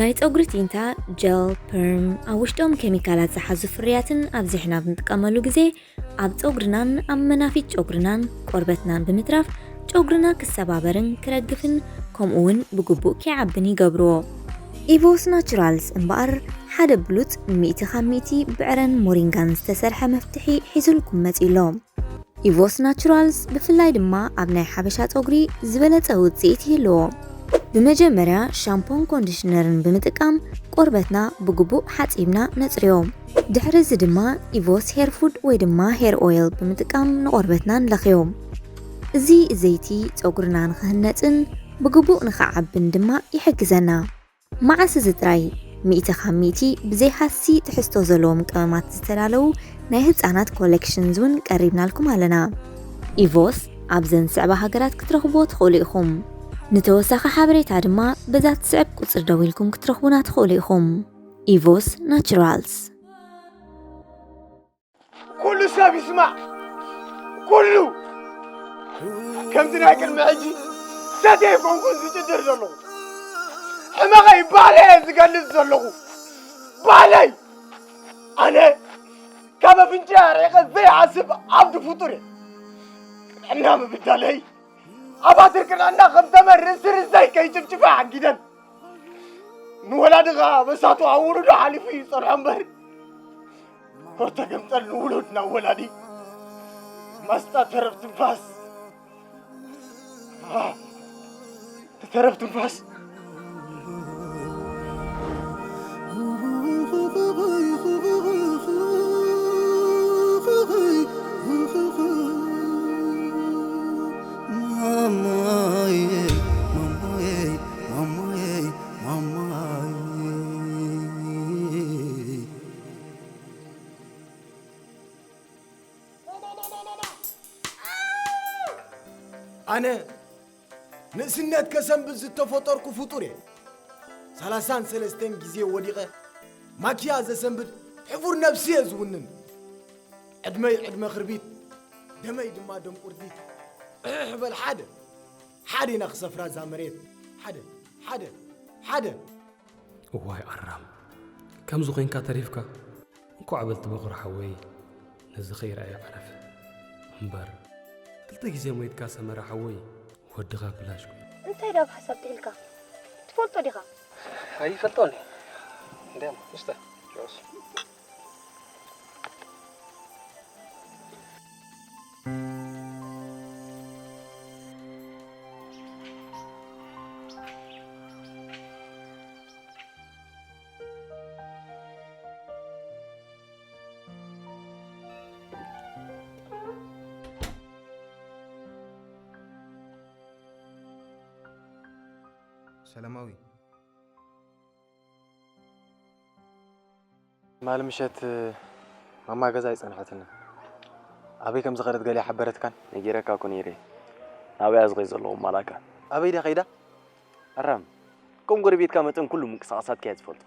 ናይ ጸጉሪ ቲንታ፣ ጀል፣ ፐርም፣ ኣብ ውሽጦም ኬሚካላት ዝሓዙ ፍርያትን ኣብዚሕና ብንጥቀመሉ ግዜ ኣብ ጸጉርናን ኣብ መናፊት ጨጉርናን ቆርበትናን ብምትራፍ ጨጉርና ክሰባበርን ክረግፍን ከምኡ እውን ብግቡእ ከይዓብን ይገብርዎ። ኢቮስ ናቹራልስ እምበኣር ሓደ ብሉጽ ሚእቲ ካብ ሚእቲ ብዕረን ሞሪንጋን ዝተሰርሐ መፍትሒ ሒዙልኩም መጺኡ ኣሎ። ኢቮስ ናቹራልስ ብፍላይ ድማ ኣብ ናይ ሓበሻ ጸጉሪ ዝበለጸ ውጽኢት ይህልዎ። ብመጀመርያ ሻምፖን ኮንዲሽነርን ብምጥቃም ቆርበትና ብግቡእ ሓጺብና ነጽርዮ። ድሕሪ እዚ ድማ ኢቮስ ሄር ፉድ ወይ ድማ ሄር ኦይል ብምጥቃም ንቆርበትና ንለኽዮ። እዚ ዘይቲ ጸጉርና ንኽህነጽን ብግቡእ ንኽዓብን ድማ ይሕግዘና። መዓስ እዚ ጥራይ፣ ሚእቲ ካብ ሚእቲ ብዘይ ሃሲ ትሕዝቶ ዘለዎም ቀመማት ዝተዳለዉ ናይ ህጻናት ኮሌክሽንስ እውን ቀሪብናልኩም ኣለና። ኢቮስ ኣብዘን ዝስዕባ ሃገራት ክትረኽብዎ ትኽእሉ ኢኹም። ንተወሳኺ ሓበሬታ ድማ በዛ ትስዕብ ቁጽሪ ደዊልኩም ክትረኽቡና ትኽእሉ ኢኹም። ኢቮስ ናቹራልስ። ኩሉ ሰብ ይስማዕ፣ ኩሉ ከምቲ ናይ ቅድሚ ሕጂ ሰትየ ኣይኮንኩን ዝጭድር ዘለኹ፣ ሕመቐይ ባዕለይ እየ ዝገልጽ ዘለኹ። ባዕለይ ኣነ ካብ ኣፍንጫ ኣርሒቐ ዘይሓስብ ዓብዲ ፍጡር እየ። ቅንዕና ምብዳለይ ኣብ ኣትርቅናና ከም ተመን ርእሲ ርእሰይ ከይጭፍጭፋ ሓጊደን ንወላዲ ኸኣ በሳቱ ኣብ ውሉዱ ሓሊፉ እዩ ዝጸንሖ እምበር፣ ሆርተ ገምጠል ንውሉድ ናብ ወላዲ ማስጣ ተረፍ ትንፋስ ተረፍ ትንፋስ ኣነ ንእስነት ከሰንብድ ዝተፈጠርኩ ፍጡር እየ። ሰላሳን ሰለስተን ግዜ ወዲቐ ማኪያ ዘሰንብድ ሕፉር ነብሲ እየ ዝውንን። ዕድመይ ዕድመ ክርቢት፣ ደመይ ድማ ደም ቁርዲት። ዕሕሕ በል ሓደ ሓደ ኢና ክሰፍራ እዛ መሬት ሓደ ሓደ ሓደ። እዋይ ኣራም፣ ከምዚ ኮይንካ ተሪፍካ። እንኳዕ በልቲ በኹር ሓወይ ነዚ ከይረኣየ ዓረፈ። እምበር ክልተ ግዜ ሞይትካ ሰመረ ሓወይ፣ ወድኻ ብላሽ ኮይኑ። እንታይ ዳብ ሓሳብ ጥሒልካ ትፈልጦ ዲኻ? ኣይፈልጦን እየ። እንድያም እስተ ርኦስ። ሰላማዊ። ትማሊ ምሸት ማማ ገዛ ኣይጸንሐትንን። ኣበይ ከም ዝኸደት ገለ ኣይሓበረትካን? ነጊረካ እኮ ነይረ። ናበይ እያ ዝኸይድ ዘለኹ ማላካ? ኣበይ ድያ ከይዳ? ኣራም፣ ከም ጎረቤትካ መጠን ኩሉ ምንቅስቓሳትካ እየ ዝፈልጦ።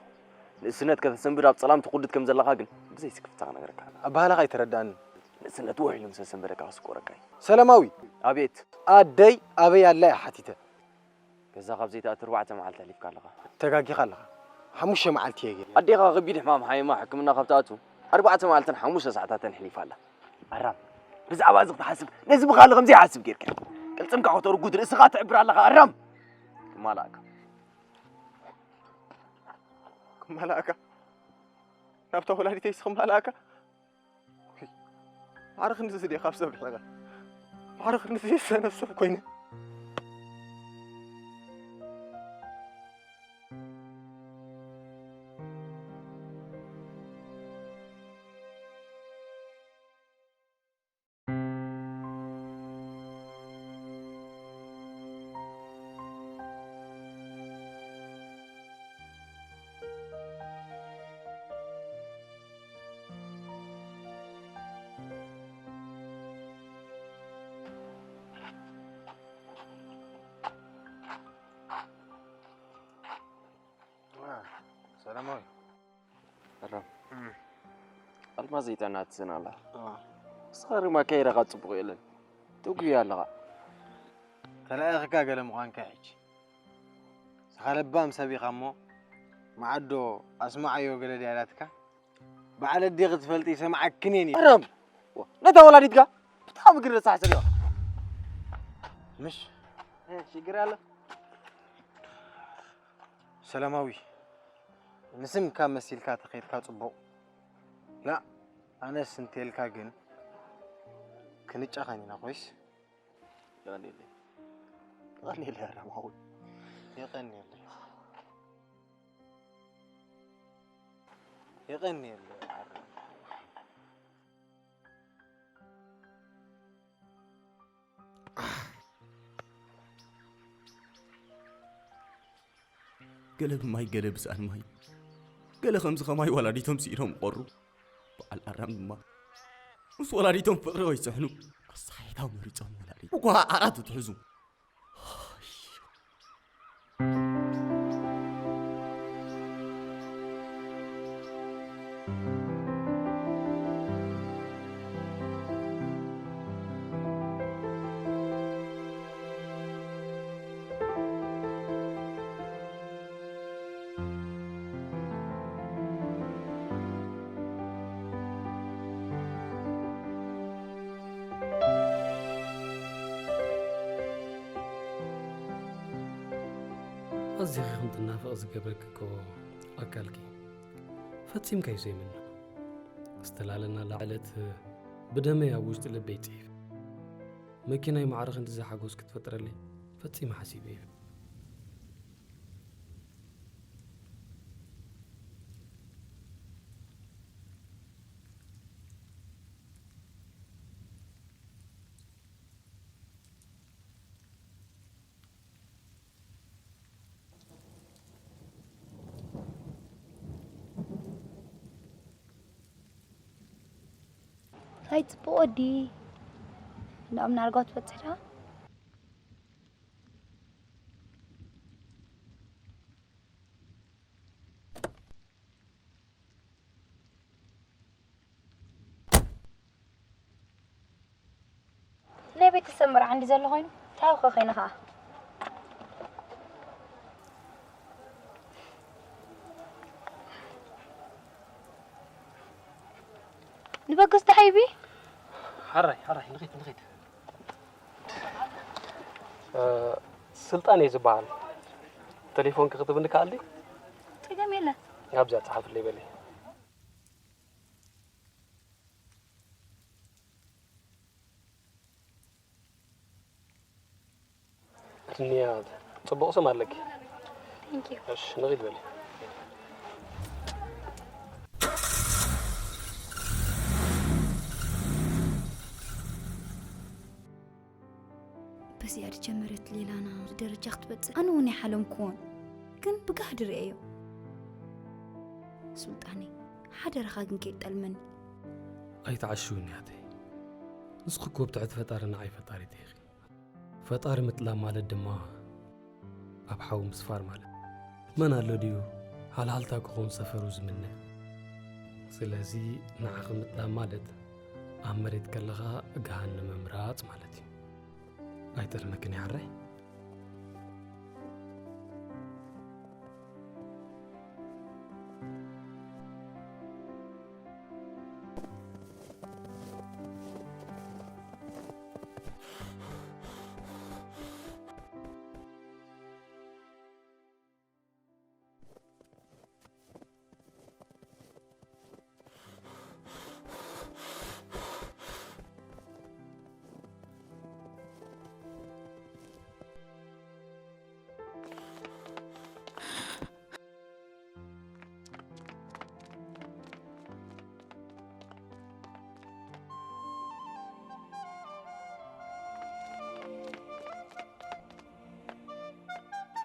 ንእስነት ከተሰንብድ ኣብ ጸላም ትኹድድ ከም ዘለኻ ግን ብዘይ ስክፍታ ክነግረካ። ኣበሃህላኻ ኣይተረድኣንን። ንእስነት ውሕ ኢሉ ምስ ኣሰንበደካ ክስቆረካ እዩ። ሰላማዊ! ኣቤት! ኣደይ ኣበይ ኣላ እየ ሓቲተ። ገዛ ካብ ዘይትኣቱ ኣርባዕተ መዓልቲ ኣሕሊፍካ ኣለኻ። ተጋጊኻ ኣለኻ። ሓሙሽተ መዓልቲ እየ ገይረ። ኣዴኻ ከቢድ ሕማም ሓሚማ ሕክምና ካብ ትኣቱ ኣርባዕተ መዓልትን ሓሙሽተ ሰዓታትን ኣሕሊፋ ኣላ። ኣራም፣ ብዛዕባ እዚ ክትሓስብ ነዚ ብኻልእ ከም ዘይሓስብ ጌርካ። ቅልጽምካ ከተርጉድ ርእስኻ ትዕብር ኣለኻ ኣራም። ክማላእካ። ክማላእካ? ናብታ ወላዲተይስ ክማላእካ? ማዕረ ክንድዚ ድየ ካብ ሰብ ርሒቐ? ማዕረ ክንድዚ ሰነፍ ሰብ ኮይነ? ሰላማዊ። ኣራም። ኣልማዝ ዘይጠና ትስእን ኣላ። ንስኻ ርማ ኣካይዳኻ ጽቡቕ የለን። ትጉያ ኣለኻ። ተላኢኽካ ገለ ምዃንካ ሕጂ። ንስኻ ለባም ሰብ ኢኻ እሞ መዓዶ ኣስማዓዮ ገለ ድያ ኢላትካ? ባዕለ ኣዴኺ ትፈልጢ ይሰምዓክን እየ። ኣረም! ነታ ወላዲትካ ብጣዕሚ ግን ረሳሕ ሰብ እያ። ምሽ? እ፣ ሽግር ኣሎ? ሰላማዊ፣ ንስምካ መሲልካ ተኸይድካ ጽቡቕ። ላ፣ ኣነስ እንተልካ ግን ክንጫኸን ኢና ኮይስ። የቐንየለይ። የቐንየለይ ኣረም ሓወይ። የቐንየለይ። የቐንየለይ ኣረም። ገለ ብማይ፣ ገለ ብሰኣን ማይ፣ ገለ ከምዚ ከማይ ወላዲቶም ስኢኖም ቆሩ። በዓል ኣራም ድማ ምስ ወላዲቶም ፍቕሪ ወይ ስሕኑ ኣሳሒታ መሪጾም ወላዲት። እኳ ዓራት ትሕዙ። ኣዚኺ ከም ትናፍቕ ዝገብረኪ እኮ ኣካልኪ ፈጺምካ እዩ ዘይምኖ። ዝተላለናላ ዕለት ብደመይ ኣብ ውሽጢ ልበይ ጽሒፈ። መኪናይ ማዕረ ክንድዚ ሓጎስ ክትፈጥረለይ ፈጺመ ሓሲበ እዩ። እንታይ ጽቡቕ ወዲ። እንዳኦም ናርጋ ትበጽሕ ዶ? ናይ ቤተሰብ መርዓ እንዲ ዘሎ ኮይኑ፣ እንታይ ኮ ኮይነ ኸዓ? ንበግስ ተሓይቢ? ሓራይ፣ ሓራይ፣ ንኺድ፣ ንኺድ። እ፣ ስልጣን እየ ዝበሃል። ቴሌፎንኪ ክትብኒ ከኣል ድዩ? ጸገም የለን። ኣብዚኣ ጸሓፍለይ በሊ። ዱንያ፣ ጽቡቕ ስም ኣለኪ። Thank you። እሺ፣ ንኺድ በሊ። በዚኣ ዝጀመረት ሌላና ደረጃ ክትበጽሕ ኣነ እውን ኣይሓለምኩዎን፣ ግን ብጋህዲ ርእየዮ። ሱልጣነይ፣ ሓደራኻ ግን ከይጠልመኒ። ኣይትዓሽውኒ ኣተይ። ንስኺ እኮ ብትሕቲ ፈጣሪ ንዓይ ፈጣሪተይ ኢኺ። ፈጣሪ ምጥላም ማለት ድማ ኣብ ሓዊ ምስፋር ማለት። መን ኣሎ ድዩ ሃልሃልታ ክኸውን ሰፈሩ ዝምነ? ስለዚ ንዓኺ ምጥላም ማለት ኣብ መሬት ከለኻ ገሃነመ ምራጽ ማለት እዩ። ኣይጠልመክን ይዓረይ።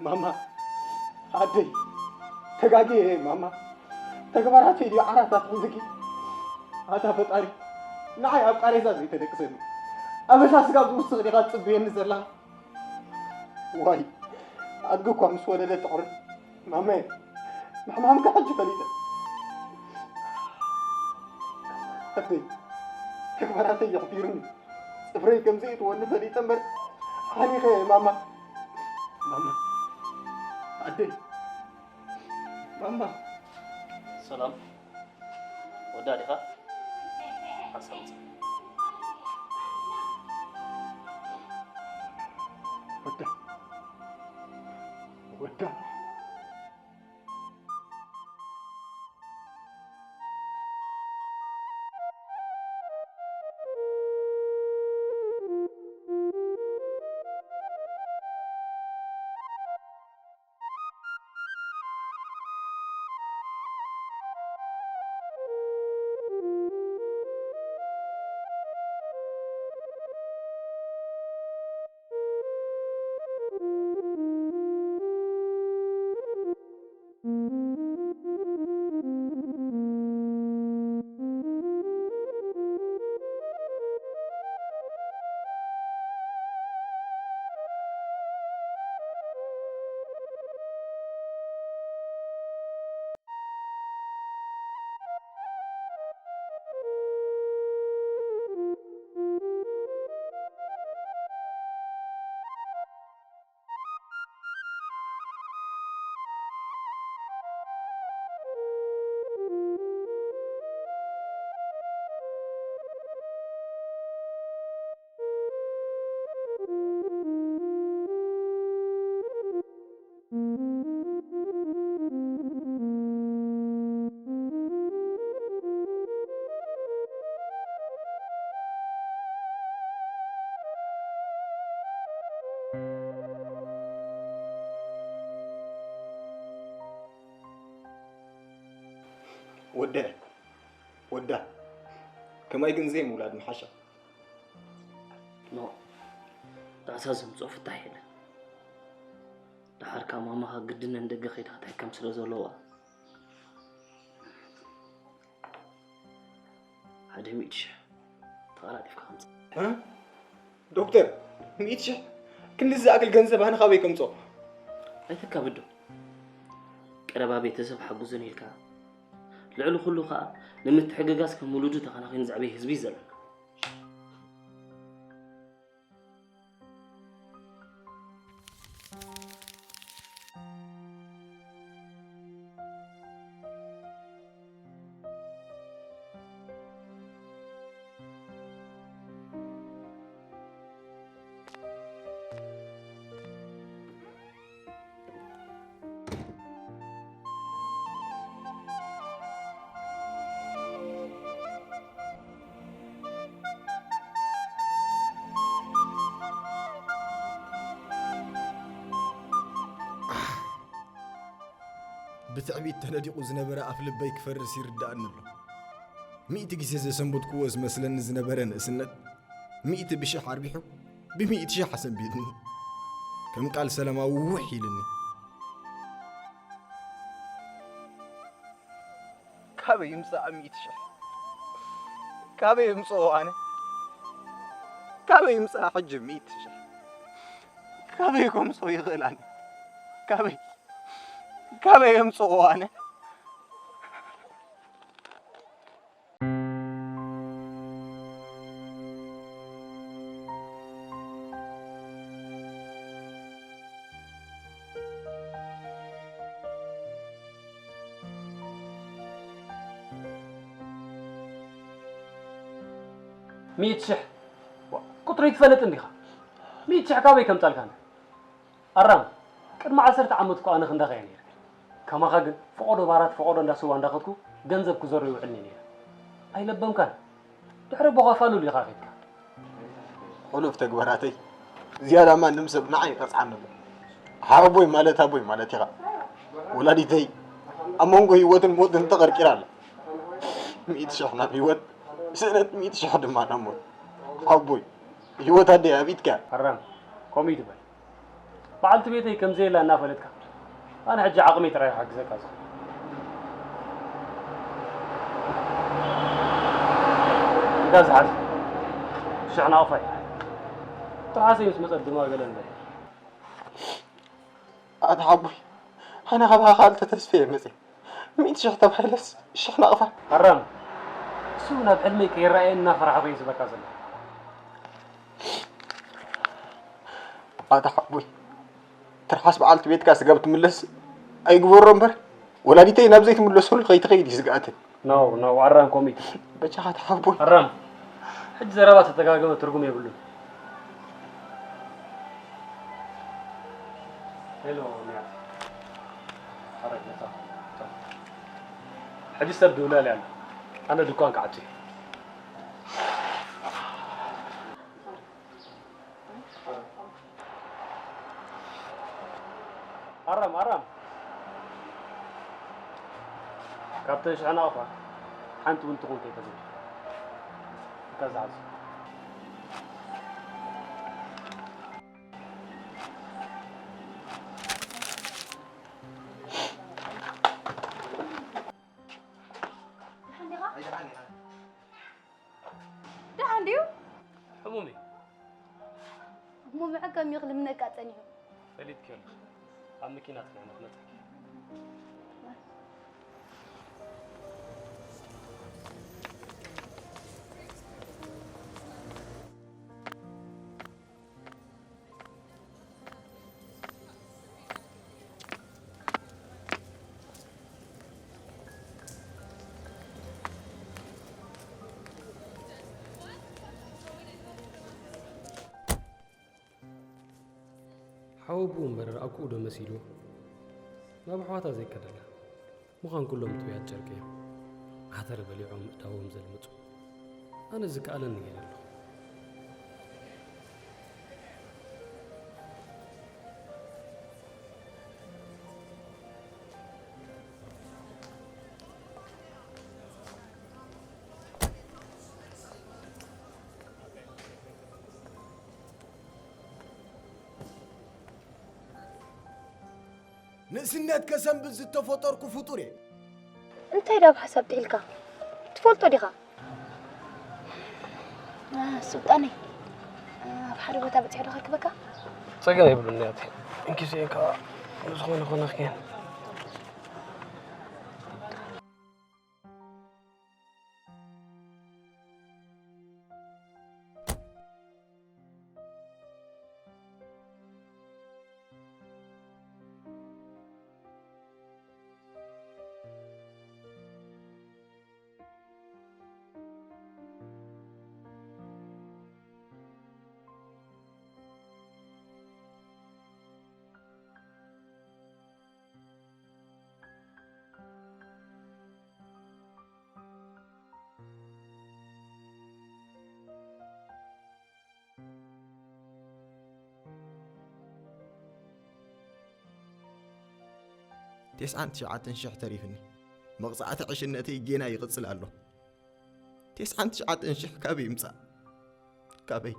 ማማ፣ ኣደይ፣ ተጋግየ እየ ማማ። ተግባራተይ ድዩ ዓራት ኣትሒዙኪ? ኣታ ፈጣሪ፣ ንዓይ ኣብ ቃሬዛ ዘይተደቅሰኒ። ኣበሳ ስጋብ ዝውስኽ ዲኻ ትጽበየኒ ዘለኻ? ዋይ፣ ኣድጊ እኳ ምስ ወለደ ተቑርር። ማማየ፣ ምሕማምካ ሕጂ ፈሊጠ። ኣደይ፣ ተግባራተይ የሕፊሩኒ። ጽፍረይ ከም ዘየእትወኒ ፈሊጠ እምበር፣ ሓሊኸ እየ ማማ። ማማ፣ ኣደይ። ማማ። ሰላም። ወዳ ዲኻ? ሓሳብ። ወዳ። ወዳ። ወደ፣ ወዳ፣ ከማይ ግን ዘይምውላድ ምሓሻ። ኖ፣ ጣዕሳ ዘምጽኦ ፍታሕ የለን። ደሓር ከኣ ማማኻ ግድን ንደገ ከይዳ ክትሕከም ስለ ዘለዋ፣ ሓደ ሚእቲ ሽሕ ተቐላጢፍካ ከምጽእ። እ? ዶክተር፣ ሚእቲ ሽሕ? ክንድዚ ዝኣክል ገንዘብ ኣነ ካበይ ከምጾ? ኣይተካብዶ። ቀረባ ቤተሰብ ሓጉዞን ኢልካ፣ ልዕሊ ኩሉ ከኣ ንምትሕግጋዝ ከም ውሉዱ ተኸናኺኑ ዘዕበየ ህዝቢ እዩ ዘለካ። ብትዕቢት ተነዲቑ ዝነበረ ኣፍ ልበይ ክፈርስ ይርድኣኒ ኣሎ። ሚእቲ ግዜ ዘሰንበድክዎ ዝመስለኒ ዝነበረ ንእስነት፣ ሚእቲ ብሽሕ ኣርቢሑ፣ ብሚእቲ ሽሕ ኣሰንቢድኒ። ከም ቃል ሰላም ኣውሕ ኢልኒ። ካበይ ይምጻእ ሚእቲ ሽሕ? ካበይ የምጽኦ ኣነ? ካበይ ይምጻእ ሕጂ ሚእቲ ሽሕ? ካበይ ከምጽኦ ይኽእል ኣነ? ካበይ፣ ካበይ የምጽኦ ኣነ? ሚእቲ ሽሕ? ዋ፣ ቁጽሪ ትፈልጥ እንዲኻ? ሚእቲ ሽሕ ካበይ ከምጻልካና? ኣራም፣ ቅድሚ ዓሰርተ ዓመት እኮ ኣነ ክንዳኻ እየ ነይረ። ከማኻ ግን ፈቖዶ ባራት ፈቖዶ እንዳ ስዋ እንዳኸድኩ ገንዘብ ክዘሩ ይውዕል እየ ነይረ። ኣይለበምካን። ድሕሪ ቦኻ ፋሉል ኢኻ ኸድካ። ሕሉፍ ተግባራተይ ዝያዳ ማንም ሰብ ንዓይ ይቐጽዓኒ ኣሎ። ሓወቦይ ማለት ኣቦይ ማለት ኢኻ። ወላዲተይ ኣብ መንጎ ህይወትን ሞትን ተቐርቂራ ኣላ። ሚእቲ ሽሕ ናብ ህይወት፣ ስእነት ሚእቲ ሽሕ ድማ ናብ ሞት። ሓወቦይ፣ ህይወት ኣደይ ኣቢትካ። ኣራም፣ ከምኡ ይትበል። በዓልቲ ቤተይ ከም ዘየላ እናፈለጥካ፣ ኣነ ሕጂ ዓቕመይ ጥራይ ክሕግዘካ ዝኽእል። እንዳ ዝሓዝ ሽሕ ናቕፋይ። ጥርሓሰይ ምስ መጸት ድማ ገለ ንበል። ኣታ ሓቦይ፣ ኣነ ካብ ሃኻል ተተስፈየ መጽየ። ሚእቲ ሽሕ ተባሂለስ ሽሕ ናቕፋ። ኣራም፣ እሱ ናብ ሕልመይ ከይረኣየ እናፈራሕኹ እየ ዝበካ ዘለኹ። ኣታ ሓቦይ፣ ትርሓስ በዓልቲ ቤትካ ስጋብ ትምለስ ኣይግበሮ እምበር፣ ወላዲተይ ናብ ዘይትምለሰሉ ከይትኸይድ እዩ ስግኣተን። No, no, ኣራም ኮሚት። በጃኻ ተሓቦይ። ኣራም። ሕጂ ዘረባ ተደጋገመ ትርጉም የብሉን። ሄሎ፣ ኒያት። ኣረ፣ መጣ። ሕጂ ሰብ ድውላል ያለ። ኣነ ድኳን ክዓጽ እዩ። ኣራም፣ ኣራም። ካብተን ሽሕና ኣቕፋ ሓንቲ እውን ትኹን ከይተዘይዱ። እካ ዝሓዙ። ደሓን ድዩ? ሕሙም እዩ። እሞ መዐቀሚ ክልምነካ ጸኒሑ። ፈሊጥኪ ኣለኺ። ኣብ መኪና ጽንዕነት መጻኪ። ሓወብኡ እምበር ኣኩኡ ዶ መሲሉ ናብ ኣሕዋታ ዘይከደላ። ምዃን ኩሎም ጥውያት ጨርቂ እዮም። ዓተር በሊዖም እዳዎም ዘልምጹ። ኣነ ዝከኣለኒ ገይረ ኣለኹ። ንእስነት ከሰንብድ ዝተፈጠርኩ ፍጡር እየ። እንታይ ዳብ ሓሳብ ጥሒልካ? ትፈልጦ ዲኻ? ሱልጣነይ፣ ኣብ ሓደ ቦታ በፂሐ ዶ ከርክበካ? ፀገም የብሉን ያቴ። እንኪ እዚኤን ከዓ ዝኾነ ኾነ ክየን። ቴስዓን ትሽዓተን ሽሕ ተሪፍኒ። መቕጻዕቲ ዕሽነተይ ጌና ይቕጽል ኣሎ። ቴስዓን ትሽዓተን ሽሕ ካበይ ይምጻእ? ካበይ?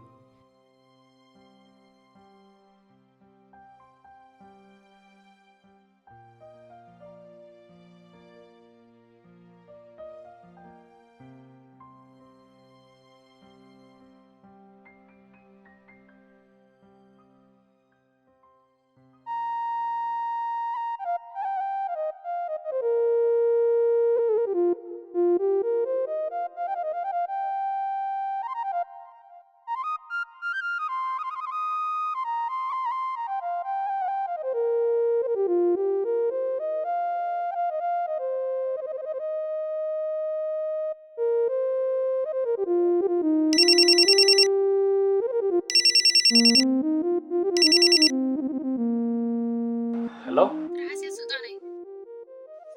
ሄሎ። ራሕሲ ስልጣነይ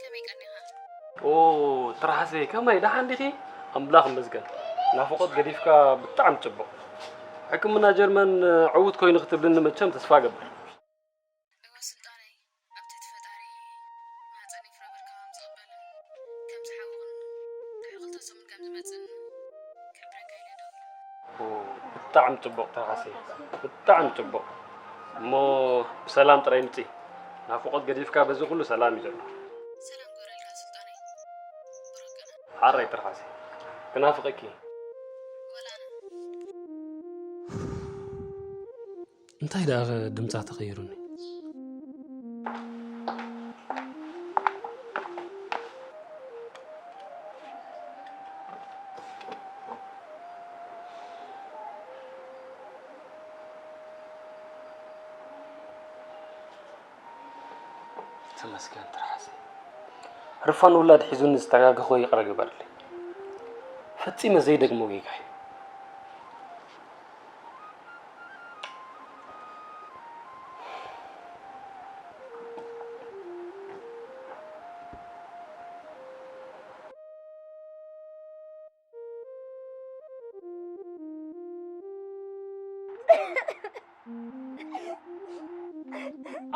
ከመይ ቀኒኻ? ኦ ትርሓሰይ ከመይ ደሓን ዲኺ? ኣምላኽ ይመስገን። ናፍቖት ገዲፍካ ብጣዕሚ ጽቡቕ። ሕክምና ጀርመን ዕዉት ኮይኑ ክትብልኒ መቸም ተስፋ እገብር። እወ ስልጣነይ ኣብ ትሕቲ ፈጣሪ ማህፀን ይፍረ በርካ ከም ዝቕበልን ከም ዝሓውኽን ድሕሪ ክልተ ሰሙን ከም ዝመፅእን ክሕብረካ ኢለ ደዊለ። ብጣዕሚ ፅቡቕ ትርሓሰይ ብጣዕሚ ፅቡቕ እሞ ብሰላም ጥራይ ምፂ ናፍቖት ገዲፍካ በዚ ኩሉ ሰላም እዩ ዘሎ ሰላም ግበረልካ ስልጣነይ ብሩክ ቅነ ሓራይ ትርሓሰይ ክናፍቐኪ ወላ ኣነ እንታይ ደኣ ድምጻ ተቐይሩኒ? ተመስገን ትርሓሰይ ህርፋን ውላድ ሒዙኒ ዝተጋገኹ ይቕረ ግበርለይ። ፈጺመ ዘይደግሞ ጌጋ እዩ።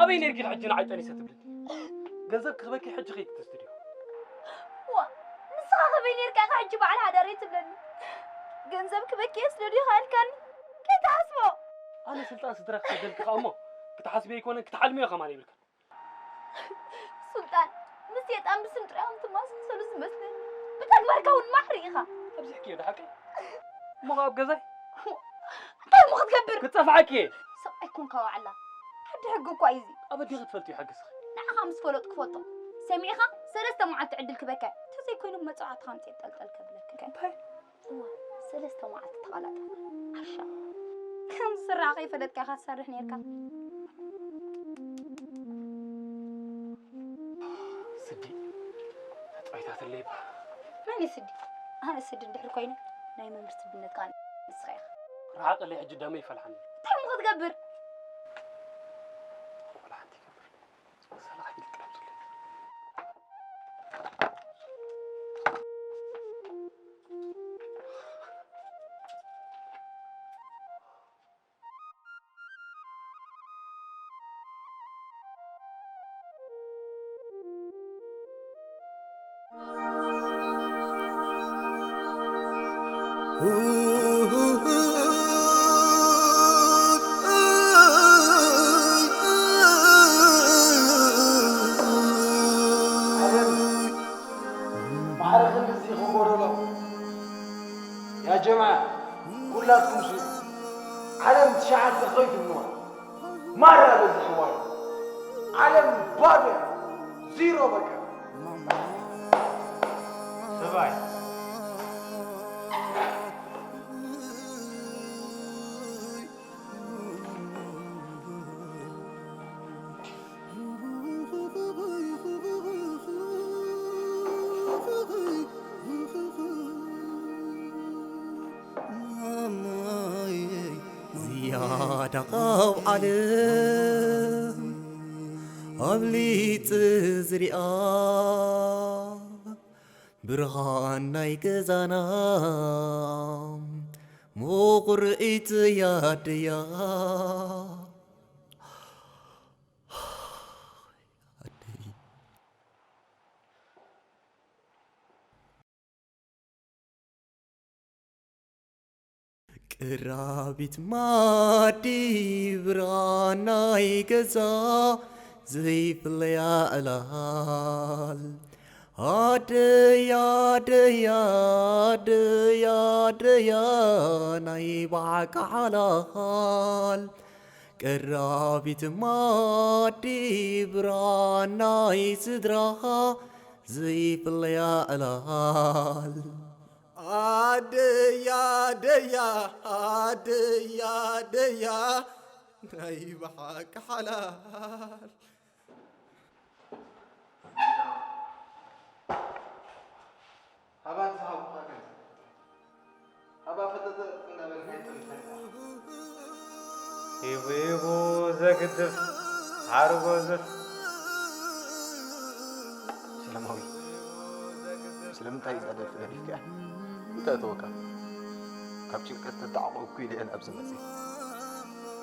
ኣበይ ነርኪ ሕጂ ንዓይ ጠኒሰ ትብልኒ? ገንዘብ ክህበኪ ሕጂ ከይድ ትስድዮ። ዋ፣ ንስኻ ከበይ ነርካ ኢኻ ሕጂ በዓል ሓዳረይ ትብለኒ? ገንዘብ ክበኪ እየ ስደድዮ ኢልካኒ? ከይትሓስቦ። ኣነ ስልጣን ስድራ ክሰደልኪ ከኣ እሞ ክትሓስብዮ ኣይኮነን ክትሓልምዮ ከማን ይብልካ። ሱልጣን፣ ምስ ሴጣን ብስም ጥራይ ከም ትመሳሰሉ ዝመስለኒ። ብተግባርካ እውን ማዕሪ ኢኻ። ኣብዚሕክዮ ድሓቂ? እሞ ከኣ ኣብ ገዛይ? እንታይ እሞ ክትገብር? ክጸፍዓኪ እየ። ሰብ ኣይኮንካ ዋዕላ። ሓዲ ሕጊ እኳ እዩ እዚ። ኣብ ኣዴኺ ትፈልጥዮ ሕጊ እስኺ። ንዓኻ ምስ ፈለጥኩ ክፈልጦ። ሰሚዕኻ? ሰለስተ መዓልቲ ዕድል ክበካ። እንተዘይኮይኑ መጽዋዕትኻ ኣምጽኤ ጠልጠል ከብለካ። እንታይ? እዋ፣ ሰለስተ መዓልቲ ተቐላጠፈ። ዓሻ። ከም ዝስራሕ ከይፈለጥካ ኢኻ ትሰርሕ ነይርካ። ስዲ፣ ተጻዊታትለይ እባ። መን እዩ ስዲ? ኣነ ስዲ እንድሕር ኮይነ፣ ናይ መምህር ስድነት ከኣ ንስኻ ኢኻ። ርሓቐለይ፣ ሕጂ ደመይ ይፈልሓኒ። እንታይ እሞ ክትገብር? ወላ ሓንቲ ይገብር። ሰላም ይልቀም። ማዕረ ክንድዚ ክጎደሎ። ያ ጀማዓ፣ ኩላትኩም ስምዑ። ዓለም ትሽዓተ ከይትብልዋ። ማራ በዚሕዋ እዩ። ዓለም ባዶ እያ። ዚሮ በቃ። ሰብኣይ። ዝያዳ ካብ ዓለም ኣብሊጽ ዝሪኣ ብርሃን ናይ ገዛና ምቑር ኢትያ ኣደያ ኣደይ። ቅራቢት ማዲ ብርሃን ናይ ገዛ ዘይፍለያ ዕላል ኣደይ ኣደይ ኣደይ ኣደይ ናይ ብሓቂ ሓላል ቀራቢት ማዲ ብርሃን ናይ ስድራ ዘይፍለያ ዕላል ኣደይ ኣደይ ኣደይ ኣደይ ናይ ብሓቂ ሓላል። ሃባ ዝሃብኩኻ ገንዘብ፣ ሃባ ፈጠጠ እንዳበልካ ይጥምተካ። ሂቡ ሂቡ ዘግድፍ ሓርጎዝፍ። ሰላማዊ፣ ስለምንታይ እዛ ደርፊ ገዲፍካያ? እንታይ እተወካ? ካብ ጭንቀት ተተዓቖብኩ ኢለ እየ ናብዚ መፅእ።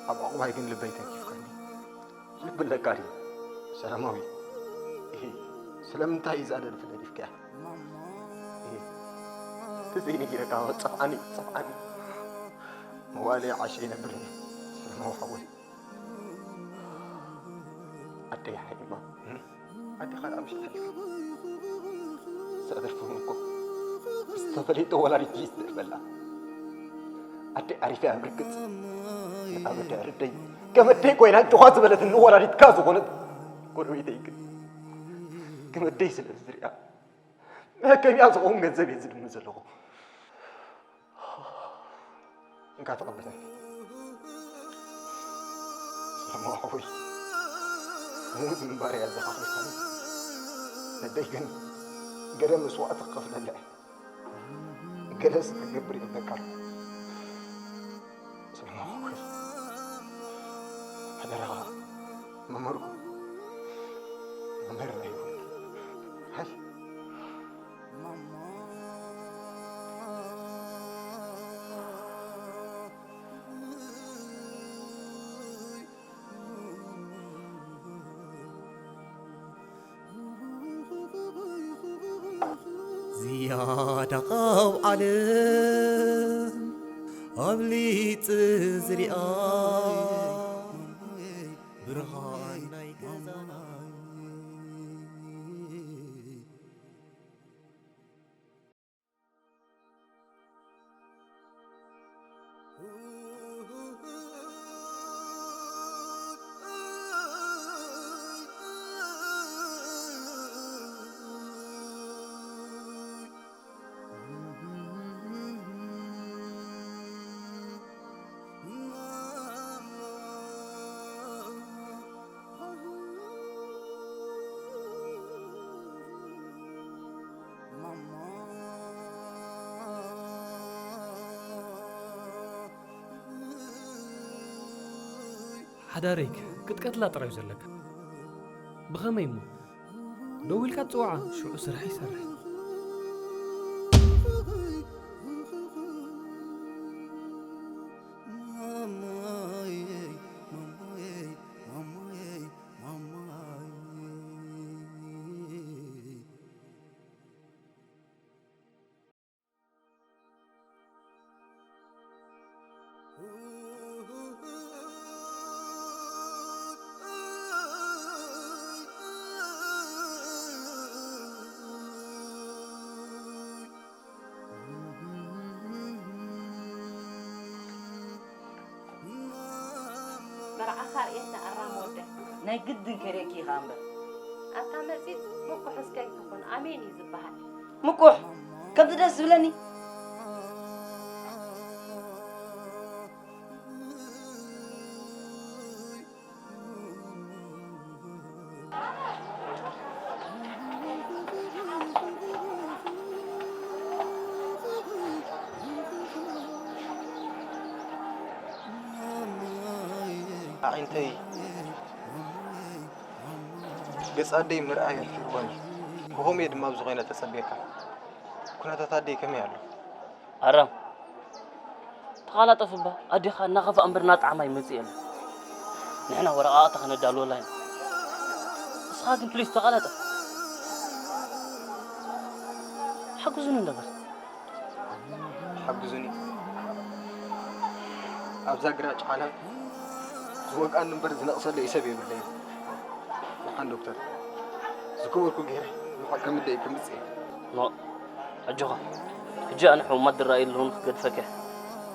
ኣብ ዕቑባይ ግን ልበይ ተንኪፍካኒ። ልቢ ኣለካ ድዩ? ሰላማዊ። እሂ፣ ስለምንታይ እዛ ደርፊ ገዲፍካያ? እሂ፣ ተዘይነጊረካ ጸፍዓኒ፣ ጸፍዓኒ። መዋእለይ ዓሸ ይነብር እየ። ሰላማዊ ሓወይ። ኣደይ ሓይማ። ኣዴኻ ደኣ ምሽ ሓሊፋ። እዛ ደርፊ እውን እኮ ዝተፈለየቶ ወላዲት እዩ ዝደርፈላ። ኣደይ ዓሪፈ እያ ብርግጽ። ንኣብደይ ኣረደይ ከም ኣደይ ኮይና ጭዋ ዝበለትኒ ወላዲትካ ዝኾነት ጎረቤተይ ግን ከም ኣደይ ስለ ዝሪኣ መሀከሚያ ዝኸውን ገንዘብ እየ ዝልምን ዘለኹ። እንካ ተቐበለኒ። ሰላማዊ ሓወይ፣ ምዉት ምንባር እያ ዘኻኽረካኒ። ነደይ ግን ገለ መስዋእቲ ክኸፍለላ እየ። ገለስ ክገብር ይብለካ ኣሎ። ሰላም ኣኹ፣ ሓደራኻ መምህርኩ መምህር ኣይሁን። ሃይ። ዝያዳ ካብ ዓለም ኣብሊጽ ዝሪኣ ብርሃን ናይ ገዛና። ሓዳረይ ክትቀትላ ጥራይ እዩ ዘለካ። ብኸመይ እሞ? ደዊልካ ትጽውዓ፣ ሽዑ ስራሕ ይሰርሕ። መርዓኻ ርእየትና ኣራም ወደይ። ናይ ግድን ከርእየኪ ኢኻ እምበር። ኣታ መጺጽ ምቁሕ እስከ ኣይትኹን፣ ኣሜን እዩ ዝበሃል። ምቁሕ ከምቲ ደስ ዝብለኒ። ኣዒንተይ ገጽ ኣደይ ምርኣይ ኣሕፊርወኒ። ብኸምኡ እየ ድማ ኣብዚ ኮይነ ተጸብየካ። ኩነታት ኣደይ ከመይ ኣሎ? ኣራም፣ ተቓላጠፍ እባ፣ ኣዴኻ እናኸፍኣ እምበር እናጠዓማ ይመጽእ የለን። ንሕና ወረቓቕቲ ከነዳልወላ ኢና። ንስኻ ግን ፕሊስ ተቓላጠፍ። ሓግዙኒ እንዳ በል። ሓግዙኒ። ኣብዛ ግራጭ ዓለም ዝወግኣኒ እምበር ዝነቕሰለይ ሰብ የብለይን። ደሓን ዶክተር፣ ዝገበርኩ ገይረ ንባዕል ከምደይ ክምጽእ እየ። ኖ፣ ኣጆኻ። ሕጂ ኣነ ሕሙማት ዝረኣዩ ኣለዉ፣ ንኽገድፈካ እየ።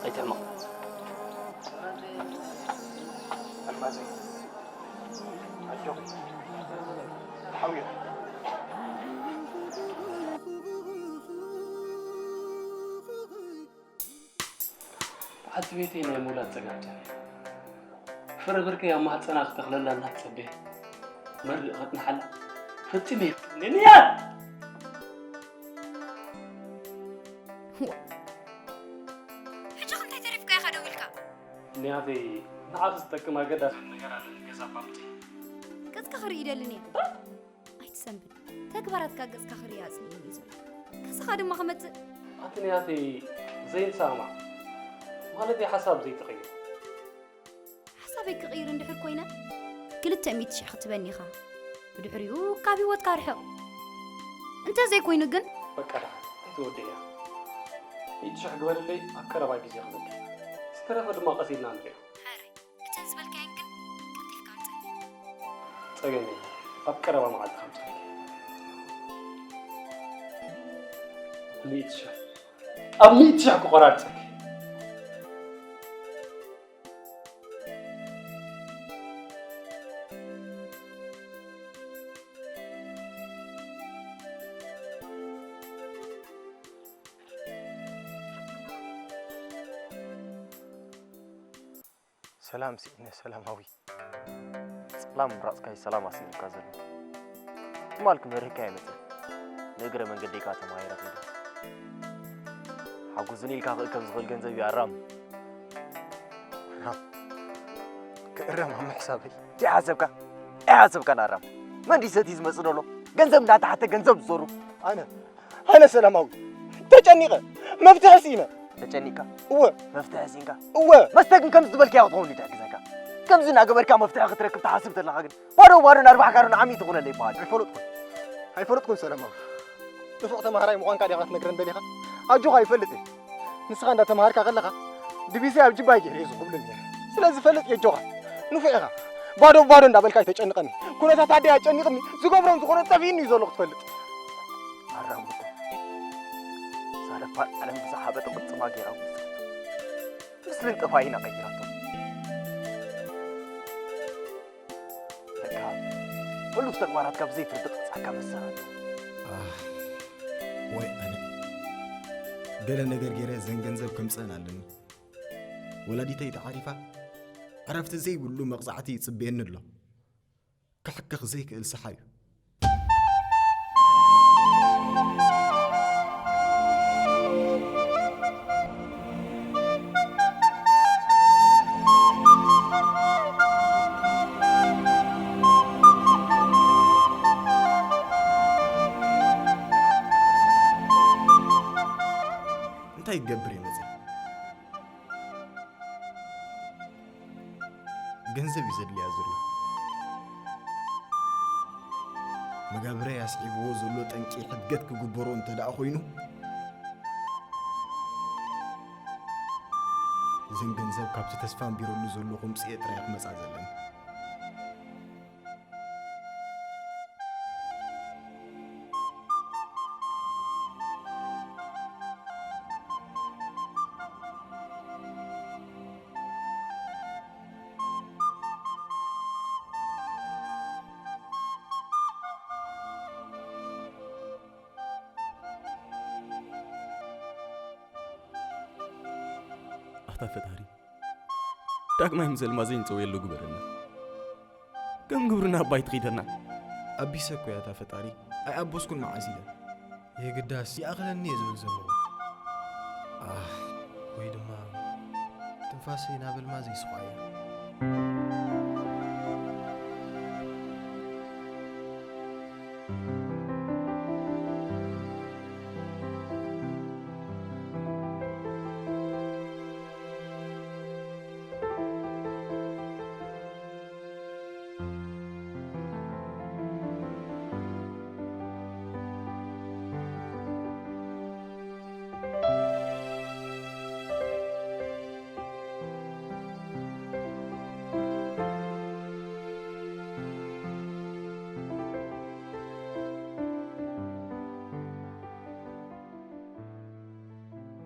ኣይትሕመቕ። ኣልማዘይ፣ ኣጆኺ። ተሓውዮ። በዓልቲ ቤተይ ናይ ምውላድ ጸገም ጀሚራ። ፍረ ብርከይ ኣብ ማህጸና ክተኽለላ እናተጸበየ መርድእ ከጽንሓላ ፈጺመ ኣይፍቅድን እየ። ሕጂ ከምታይ ተሪፍካ ኢኻ ደው ኢልካ? ንያተይ ንዓኺ ዝጠቅም ኣገዳሲ ነገር ኣለኒ ገዛ ባምቲ። ገጽካ ክርኢ ይደልን እየ። ኣይትሰንብድ። ተግባራትካ ገጽካ ክርኢ ኣጽሊእኒ እዩ ዘሎ። ገዛኻ ድማ ክመጽእ። ኣቲ ንያተይ ዘይንሰማማዕ ማለተይ ሓሳብ ዘይትቕይር። ሓሳበይ ክቕይር እንድሕር ኮይነ፣ ክልተ ሚእቲ ሽሕ ክትበኒ ኢኻ። ብድሕሪኡ ካብ ህይወትካ ርሕቕ። እንተዘይኮይኑ ግን በቃ ደሓን፣ ኣይትወድእያ። ሚእቲ ሽሕ ግበርለይ፣ ኣብ ቀረባ ግዜ ክበኪ። ዝተረፈ ድማ ቀስ ኢልና ንሪኦ። ሕራይ፣ እተን ዝበልካየን ግን ቀልጢፍካ ኣምጽኣለይ። ጸገም የለን፣ ኣብ ቀረባ መዓልቲ ከምጽኣለይ። ሚእቲ ሽሕ፣ ኣብ ሚእቲ ሽሕ ክቆራርጸኪ። ሰላም ስኢነ ሰላማዊ። ጸላም ምምራጽካ እዩ ሰላም ኣስኢኑካ ዘሎ። ትማል ክመርህካ እየ መጺአ። ንእግረ መንገደይ ከኣ ተማሂረ ከይደ። ሓጉዝኒ ኢልካ ክእከብ ዝኽእል ገንዘብ እዩ ኣራም። ክእረም ኣብ ምሕሳበይ። እንታይ ሓሰብካ? ኣይሓሰብካን ኣራም። መን ድዩ ሰትዩ ዝመጽእ ዘሎ? ገንዘብ እንዳተሓተ ገንዘብ ዝዘሩ። ኣነ ኣነ ሰላማዊ ተጨኒቐ መፍትሒ ስኢነ። ተጨኒቕካ? እወ። መፍትሒ ስኢንካ? እወ። መስተ ግን ከምዚ ዝበልካዮ ክትኸውን እዩ ትሕግዘካ። ከምዚ እናገበርካ መፍትሒ ክትረክብ ትሓስብ ተለኻ ግን ባዶ ባዶ እናርባሕካ ዶ ንዓሚ ትኹነለይ ይበሃል። ኣይፈለጥኩን። ኣይፈለጥኩን ሰላማዊ። ንፉዕ ተማሃራይ ምዃንካ ዲኻ ክትነግረን ደሊኻ? ኣጆኻ ኣይፈልጥ እየ። ንስኻ እንዳተማሃርካ ከለኻ ድቢሰይ ኣብ ጅባይ ገይረ እየ ዝኹብልል ነይረ። ስለዚ ፈልጥ እየ ኣጆኻ። ንፉዕ ኢኻ። ባዶ ባዶ እንዳበልካ ኣይተጨንቐኒ። ኩነታት ኣደይ ኣጨኒቕኒ። ዝገብሮን ዝኾኖ ጠፊእኒ እዩ ዘሎ ክትፈልጥ። ኣራም እኮ እዛ ደፋር ዓለም ብዝሓበጠ ቅልጽማ ገይራ ወሰደት። ምስልን ጠፋኢና ቀይራቶ። ለካ ሕሉፍ ተግባራትካ ብዘይትርድእ ቅጻካ መሰራት። ኣህ፣ ወይ ኣነ። ገለ ነገር ገይረ ዘን ገንዘብ ከምጽአን ኣለኒ። ወላዲተይ ተዓሪፋ፣ ዕረፍቲ ዘይብሉ መቕጻዕቲ ይጽበየኒ ኣሎ። ክሕከኽ ዘይክእል ሰሓይ እዩ። እንታይ ይገብር እየ መጺእ? ገንዘብ እዩ ዘድልያ ዘሎ። መጋብረይ ኣስዒብዎ ዘሎ ጠንቂ ሕድገት ክግበሮ እንተ ደኣ ኮይኑ፣ እዘን ገንዘብ ካብቲ ተስፋ ኣንቢረሉ ዘለኹ ምጽኤ ጥራይ ክመጻ ዘለኒ። ኣታ ፈጣሪ፣ ዳግማይ ምስ ኣልማዘይ ንጸውየሉ ግበረና። ከም ግብርና ኣባይ ትኺደና። ኣቢሰ እኮ እያ እታ ፈጣሪ፣ ኣይኣበስኩን መዓስ ኢለ። የግዳስ ይኣኽለኒ እየ ዝብል ዘለኹ። ኣህ፣ ወይ ድማ ትንፋሰይ ናብ ኣልማዘይ ስቋያ።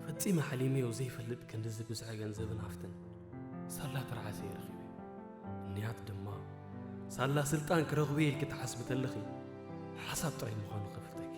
ፈጺመ ሓሊመዮ ዘይፈልጥ ክንድዚ ብዝሒ ገንዘብን ሃፍትን ሳላ ትርዓሰ እየ ረኺበ። እኒያት ድማ ሳላ ስልጣን ክረኽቡ እየ ኢልኪ ትሓስቢ ተለኺ ሓሳብ ጥራይ ምዃኑ ከፍልጠኪ።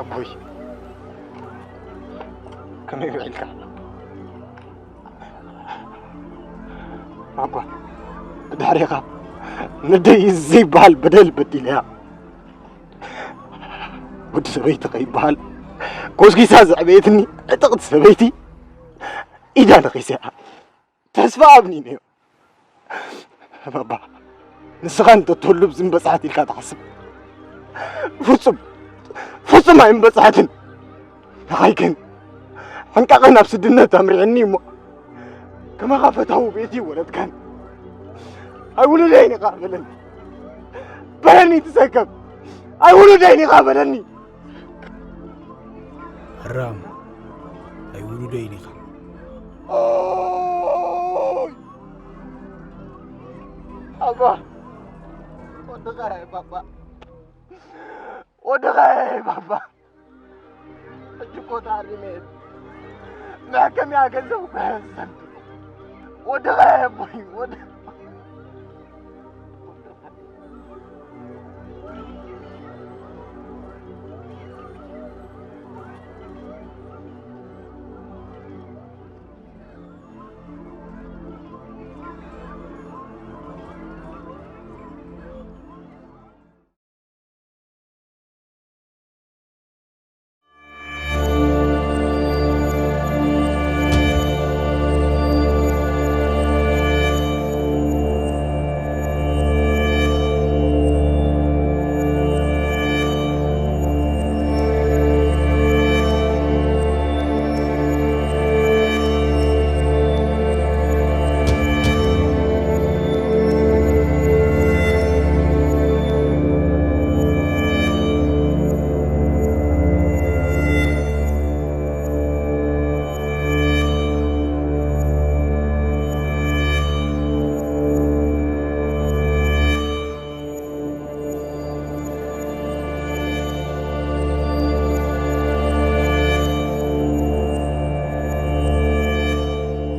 ኣቦይ፣ ከመይ ውዒልካ? ኣባ፣ ብድሕሬኻ ነደይ ዘይበሃል በደል በዲለያ። ወዲ ሰበይቲ ከይበሃል ኮስኪሳ ዘዕበየትኒ ዕጥቕቲ ሰበይቲ ኢዳ ነኺሰያ። ተስፋ ኣብኒነዮ። ባባ፣ ንስኻ እንተትህሉ ብዝምበጽሐት ኢልካ ትሓስብ? ፍጹም፣ ፍጹም ኣይምበጽሐትን። ንኻይ ግን ሕንቃቐ ናብ ስድነት ኣምሪዕኒ እሞ፣ ከማኻ ፈታዊ ቤቲ ወለድካን። ኣይውሉደይን ኢኻ በለኒ። በለኒ ትሰከም። ኣይውሉደይን ኢኻ በለኒ። ሕራም፣ ኣይውሉደይን ኢኻ። ኦይ! ኣባ፣ ወድኻ እየ ባባ። ወድኻ እየ ባባ። ሕጂ እኮ ተሃሪመ እየ። መሕከምያ ገንዘብ እኮ የለን። ወዲ ኸያ ኣቦይ፣ ወዲ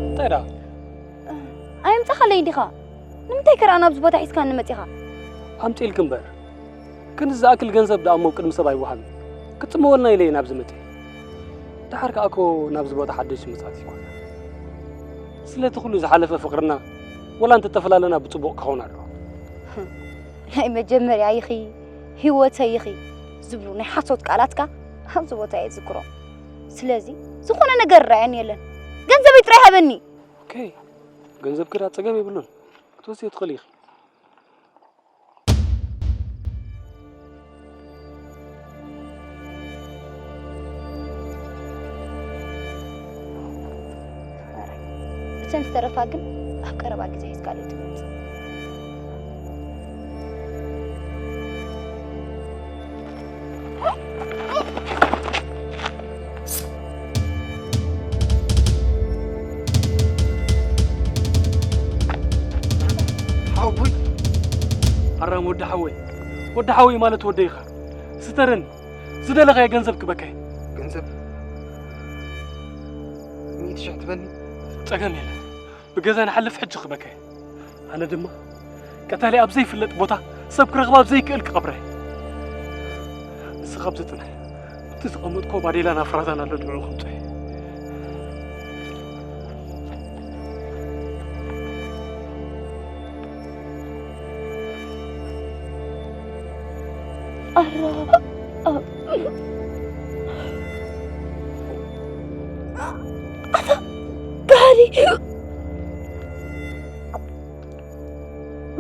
እንታይ ደኣ? ኣየምጻኻለይ ዲኻ? ንምንታይ ከ ደኣ ናብዚ ቦታ ሒዝካኒ መጺኻ? ኣምጺእልኪ እምበር። ክንዲ ዝኣክል ገንዘብ ደኣ እሞ ቅድሚ ሰብ ኣይወሃብን። ክትጽመወልና ኢለ እየ ናብዚ መጺአ። ደሓር ከኣ እኮ ናብዚ ቦታ ሓደሽቲ መጻእቲ ኣይኮና። ስለቲ ኩሉ ዝሓለፈ ፍቕርና፣ ወላ እንተተፈላለና ብጽቡቕ ክኸውን ኣለዎ። ናይ መጀመርያ ኢኺ፣ ህይወተይ ኢኺ ዝብሉ ናይ ሓሶት ቃላትካ ኣብዚ ቦታ እየ ዝዝክሮም። ስለዚ ዝኾነ ነገር ርኣየኒ የለን። ገንዘበይ ጥራይ ሃበኒ። ኦኬ፣ ገንዘብኪ ደኣ ጸገም የብሉን። ክትወስድዮ ትኽእሊ ኢኺ። እተን ዝተረፋ ግን ኣብ ቀረባ ግዜ ሒዝካለይ ትመጽእ። ሓወቦይ፣ ኣራም ወዲ ሓወይ፣ ወዲ ሓወይ ማለት ወደይ ኢኻ። ስተረኒ፣ ዝደለኻዮ ገንዘብ ክበካ እየ። ገንዘብ ሚእቲ ሽሕ ትበኒ? ጸገም የለን። ብገዛ ንሓልፍ ሕጂ ክበካ እየ። ኣነ ድማ ቀታሊ ኣብ ዘይፍለጥ ቦታ ሰብ ክረኽባ ኣብ ዘይክእል ክቐብረ እየ። ንስኻ ኣብዚ ጽናሕ። እቲ ዝቐመጥኮ ባዴላ ናብ ፍራዛን ኣሎ ንዕኡ ከምጽኦ እየ። ኣራ ኣታ ጋሪ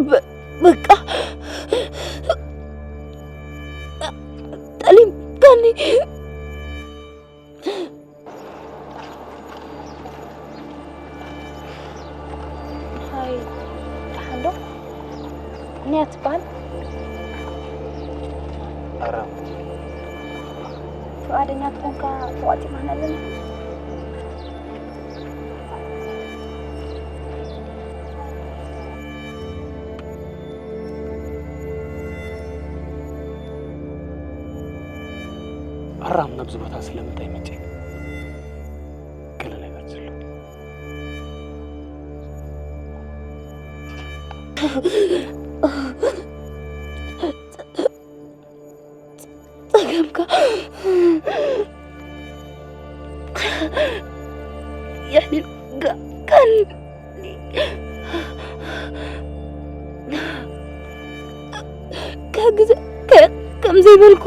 በ- በቃ ጠሊምካኒ። ሃይ፣ ደሓን ዶ? ንያ ትበሃል? ኣራም። ፍቓደኛ ትኾንካ ተቋጺርና ኣለና። ኣራም ናብዚ ቦታ ስለምንታይ መጺኡ? ገለ ነገር ዘሎ። ጸገምካ የሕሊልካኒ። ክሕግዘካ ከም ዘይበልኩ።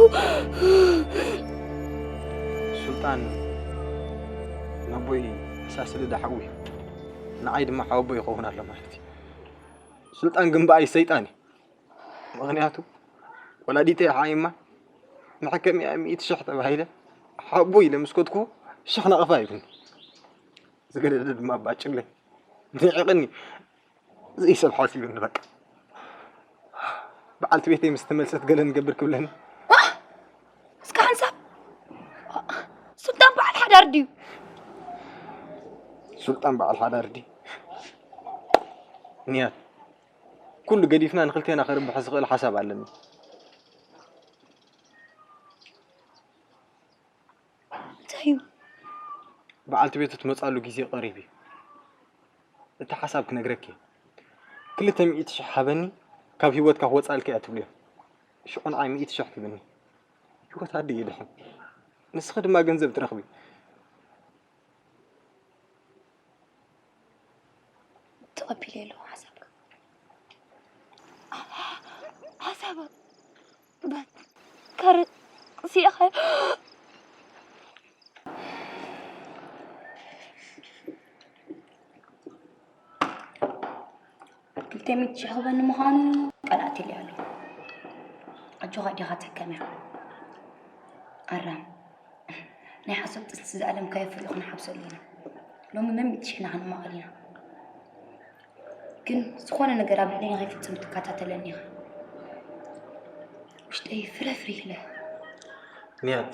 ሱልጣን ነቦይ መሳስሊ ደሓዊ፣ ንዓይ ድማ ሓወቦ ይኸውን ኣሎ ማለት እዩ። ሱልጣን ግን ብኣይ ሰይጣን እዩ። ምኽንያቱ ወላዲተይ ሓይማ መሕከሚኣ ሚእቲ ሽሕ ተባሂለ ሓቦ ኢለ ምስ ከድኩ ሽሕ ናቕፋ ይብኒ። ዝገደደ ድማ ባጭለይ ንዒቕኒ። ዘይሰብ ሓሲብኒ በቃ። በዓልቲ ቤተይ ምስ ተመልሰት ገለ ንገብር ክብለኒ። ዋእ! እስከ ሓንሳብ ሱልጣን በዓል ሓዳር ድዩ? ሱልጣን በዓል ሓዳር ድዩ? ንያት ኩሉ ገዲፍና ንክልቴና ከርብሕ ዝኽእል ሓሳብ ኣለኒ። እንታይ እዩ? በዓልቲ ቤቱ ትመጻሉ ግዜ ቀሪብ እዩ። እቲ ሓሳብ ክነግረኪ እየ። ክልተ ሚእቲ ሽሕ ሃበኒ፣ ካብ ህይወትካ ክወጻልካ እያ ትብልዮ። ሽዑ ንዓይ ሚእቲ ሽሕ ትብኒ። ህይወት ኣደ ይድሕን። ንስኺ ድማ ገንዘብ ትረኽቢ። ተቐቢለ ኣለኹ ሓሳብካ። ሓሳብ በት ካረ ሲኢኻ ክልተ ሚእቲ ሽሕ ክበኒ ምዃኑ ቃል ኣትዩለይ ኣሎ። ኣጆኻ ኣዴኻ ትሕከም እያ። ኣራም ናይ ሓሶት ጥንሲ ዝኣለምካዮ ፍሪኡ ክንሓብሰሉ ኢና። ሎሚ መን ሚእቲ ሽሕና ክንማቐል ኢና። ግን ዝኾነ ነገር ኣብ ልዕለይ ንኸይፍጽም ትከታተለኒ ኢኻ። ውሽጠይ ፍረፍር ኢለ። ንያት፣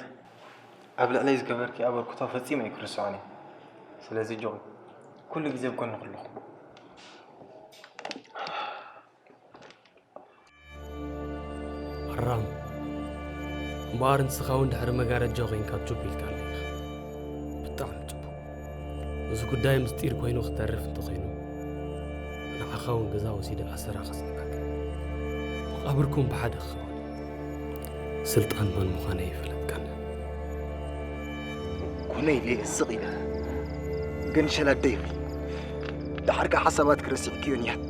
ኣብ ልዕለይ ዝገበርኪ ኣበርክቶ ፈጺመ ኣይክርስዖን እየ። ስለዚ ጆን፣ ኩሉ ግዜ ኣብ ጎንኺ ኣለኹ። ኣራም እምበኣር ንስኻ እውን ድሕሪ መጋረጃ ኮይንካ ቹፕ ኢልካለይ ኢኻ። ብጣዕሚ ጽቡቕ። እዚ ጉዳይ ምስጢር ኮይኑ ክተርፍ እንተኾይኑ ንዓኻ እውን ገዛ ወሲደ ኣሰራ ከጽንዓካ። መቓብርኩም ብሓደ ክኸውን። ስልጣን መን ምዃነይ ይፈለጥካን። ኮነ ኢለ ስቕ ኢለ ግን ሸላደይ ኢኺ። ደሓር ከኣ ሓሳባትኪ ረሲዕክዮ ንያት።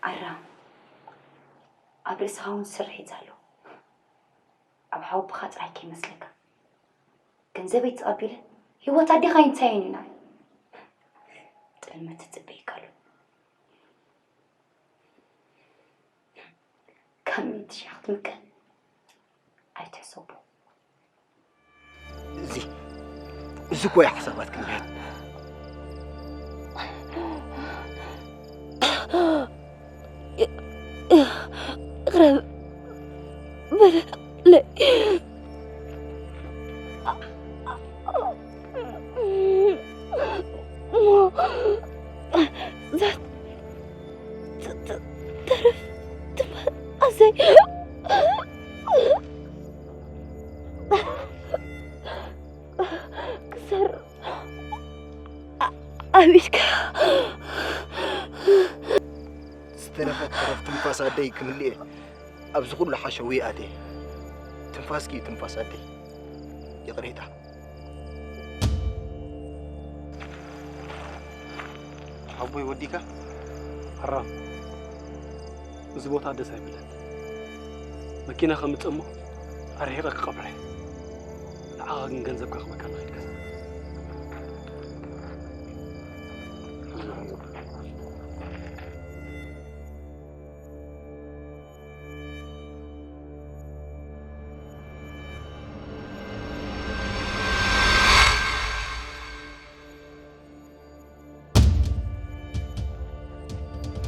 ኣራም ኣብ ርእስኻ እውን ስርሒት ኣሎ። ኣብ ሓወቦኻ ጥራይ ከይመስለካ። ገንዘበይ ተቐቢለ ህይወት ኣዴኻ ኣይንታየን ኢና። ጥልመት ትጽበየካ ኣሎ። ካብ ሚእቲ ሺሕ ክትምቀል ኣይትሕሰቦ። እዚ እዚ እኮ እዩ ሓሳባትኪ ንያት። ይቕረ በለለይ። እሞ እዛ ት- ት- ተረፍ ትበሃል ኣሰይ ክሰር ኣቢልካ ዝተረፈት ተረፍ ትንፋስ ኣደይ ክምልኤ ኣብዚ ኩሉ ሓሸዊ ኣትየ። ትንፋስኪ እዩ ትንፋስ ኣደይ። ይቕሬታ። ሓቦይ ወዲካ? ኣራም፣ እዚ ቦታ ደስ ኣይብለን። መኪና ከምጽእ እሞ ኣርሒቐ ክቐብረ። ንዓኻ ግን ገንዘብካ ክበካ ንኽእል ገዛ።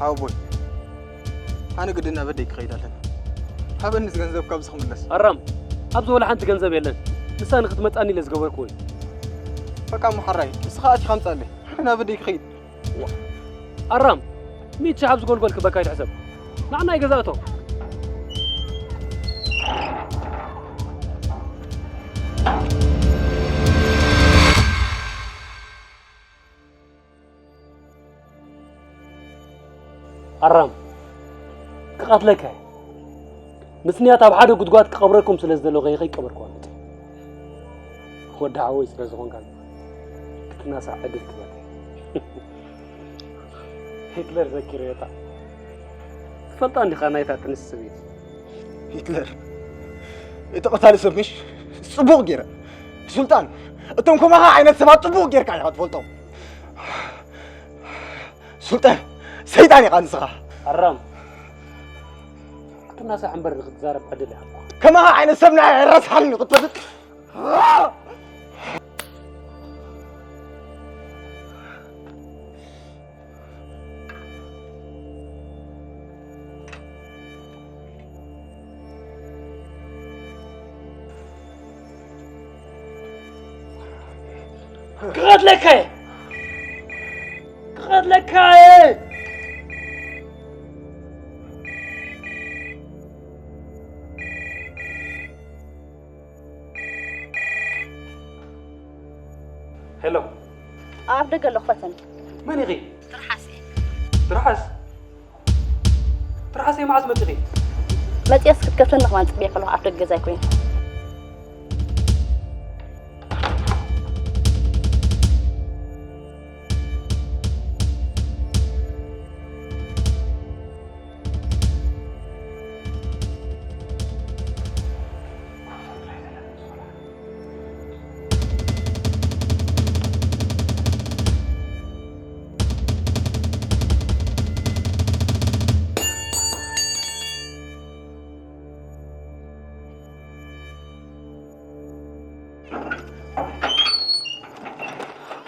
ሓወቦይ፣ ኣነ ግድን ኣበደይ ክኸይድ ኣለኒ። ሃበኒ እዚ ገንዘብ ካብዚ ክምለስ። ኣራም፣ ኣብዚ ወላ ሓንቲ ገንዘብ የለን። ንሳ ንክትመጻኒ ኢለ ዝገበርክዎ እዩ። በቃ እሞ ሓራይ፣ ንስኻ ኣቲኻ ኣምጻለይ። ኣነ ኣበደይ ክኸይድ። ኣራም፣ ሚእቲ ሺሕ ኣብዚ ጎልጎል ክበካ ይትሕሰብ። ንዓና ይገዛእቶ። ኣራም፣ ክቐትለካ እየ። ምስንያት ኣብ ሓደ ጉድጓድ ክቐብረኩም ስለ ዝደለኹ እየ ከይቀበርኩዋ መጺአ። ወዲ ሓወይ ስለ ዝኾንካ ክትናሳዕ ዕድል ክበካ እየ። ሂትለር ዘኪረዮታ። ትፈልጣ እንዲኻ ናይታ ጥንሲ ሰበይቲ። ሂትለር እቲ ቀታሊ ሰብ ምሽ ጽቡቕ ገይረ። ሱልጣን እቶም ከማኻ ዓይነት ሰባት ጽቡቕ ጌርካ ኢኻ ትፈልጦም። ሱልጣን፣ ሰይጣን ኢኻ ንስኻ። ኣራም፣ ክትናሳሕ እምበር ንኽትዛረብ ዕድል ይሃብኩ። ከማኻ ዓይነት ሰብ ንዓይ ኣይረስሓንን ክትፈልጥ። ክቐትለካ እየ! ክቐትለካ እየ! ሄሎ። ኣብ ደገ ኣለኹ፣ ፈተኒ። መን ኢኺ? ትርሓስ እየ። ትርሓስ? ትርሓሰይ መዓስ መጺኺ? መጺኤስ ክትከፍተኒ ከማን ጽብየ ከለኹ ኣፍ ደገ ገዛ ኣይኮይን።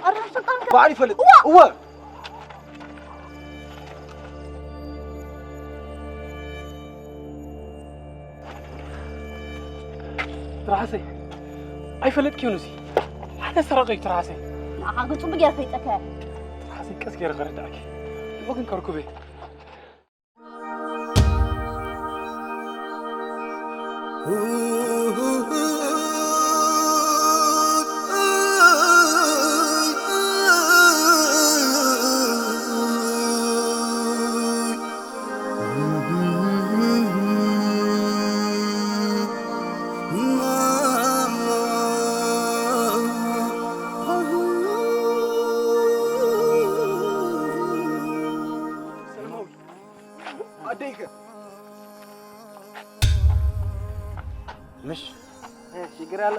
ኣረ ስልጣን ከ- በዓል ይፈልጥ። እዋ! እወ! ትርሓሰይ፣ ኣይፈለጥክዮን እዚ። ሓደ ሰራቒ እዩ ትርሓሰይ። ንዓኻ ግን ጽቡቕ ገይረ ፈሊጠካ እየ። ትርሓሰይ፣ ቀስ ገይረ ከረድኣኪ። ንዑ ግን ከርኩበ። ኣደይከ? ምሽ? እ፣ ሽግር ኣሎ?